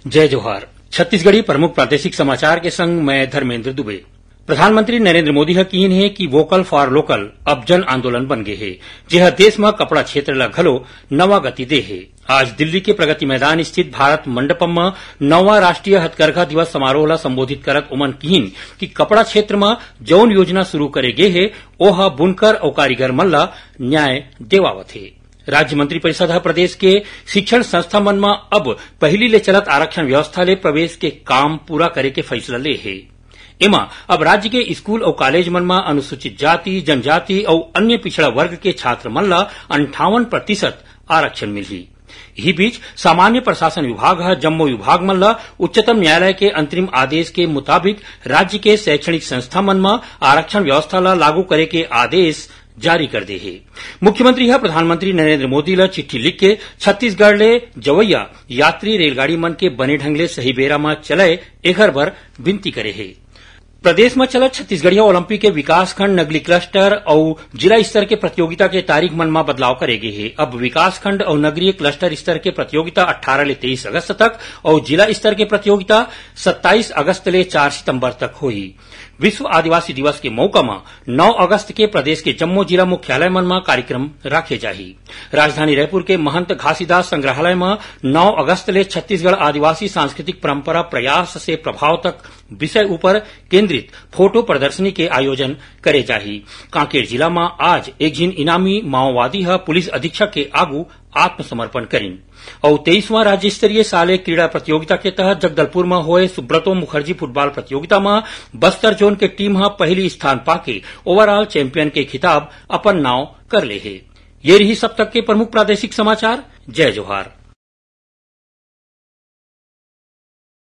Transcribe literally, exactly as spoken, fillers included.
जय जोहार। छत्तीसगढ़ी प्रमुख प्रादेशिक समाचार के संग मैं धर्मेंद्र दुबे। प्रधानमंत्री नरेंद्र मोदी ह किहिन हे कि Vocal for Local अब जन आंदोलन बन गे हे, जेह देश म कपड़ा क्षेत्र ल घलो नवा गति दे हे। आज दिल्ली के प्रगति मैदान स्थित भारत मंडपम म नौवां राष्ट्रीय हथकरघा दिवस समारोह ल संबोधित करत ओमन किहिन कि कपड़ा क्षेत्र म जउन योजना शुरू करे गे हे, ओह बुनकर अउ कारीगर मन ल न्याय देवावत हे। राज्य मंत्रिपरिषद ह प्रदेश के शिक्षण संस्था मन म अब पहिली ले चलत आरक्षण व्यवस्था ले प्रवेश के काम पूरा करे के फैसला ले हे। एमा अब राज्य के स्कूल अउ कॉलेज मन म अनुसूचित जाति, जनजाति अउ अन्य पिछड़ा वर्ग के छात्र मन ल अंठावन प्रतिशत आरक्षण मिलही। इही बीच, सामान्य प्रशासन विभाग ह जम्मो विभाग मन ल उच्चतम न्यायालय के अंतरिम आदेश के मुताबिक राज्य के शैक्षणिक संस्था मन म आरक्षण व्यवस्था ल लागू करे के आदेश जारी कर दे हे। मुख्यमंत्री ह प्रधानमंत्री नरेंद्र मोदी ल चिट्ठी लिख के छत्तीसगढ़ ले जवैया यात्री रेलगाड़ी मन के बने ढंग ले सही बेरा म चलय, एखर बर विनती करे हे। प्रदेश म चलत छत्तीसगढ़िया ओलंपिक के विकासखंड, नगरीय क्लस्टर अउ जिला स्तर के प्रतियोगिता के तारीख मन म बदलाव करे गे हे। अब विकासखंड अउ नगरीय क्लस्टर स्तर के प्रतियोगिता अट्ठारह ले तेईस अगस्त तक अउ जिला स्तर के प्रतियोगिता सत्ताईस अगस्त ले चार सितंबर तक होही। विश्व आदिवासी दिवस के मौका म नौ अगस्त के प्रदेश के जम्मो जिला मुख्यालय मन म कार्यक्रम राखे जाही। राजधानी रायपुर के महंत घासीदास संग्रहालय म नौ अगस्त ले छत्तीसगढ़ आदिवासी सांस्कृतिक परंपरा प्रयास से प्रभाव तक विषय ऊपर केंद्रित फोटो प्रदर्शनी के आयोजन करे जाही। कांकेर जिला म आज एक झिन इनामी माओवादी ह पुलिस अधीक्षक के आगू आत्मसमर्पण करिन। अउ तेईसवां राज्य स्तरीय साले क्रीड़ा प्रतियोगिता के तहत जगदलपुर म होए सुब्रतो मुखर्जी फुटबॉल प्रतियोगिता म बस्तर जोन के टीम ह पहिली स्थान पाके overall चैंपियन के खिताब अपन नाव कर ले हे। ये रही सब तक के प्रमुख प्रादेशिक समाचार। जय जोहार।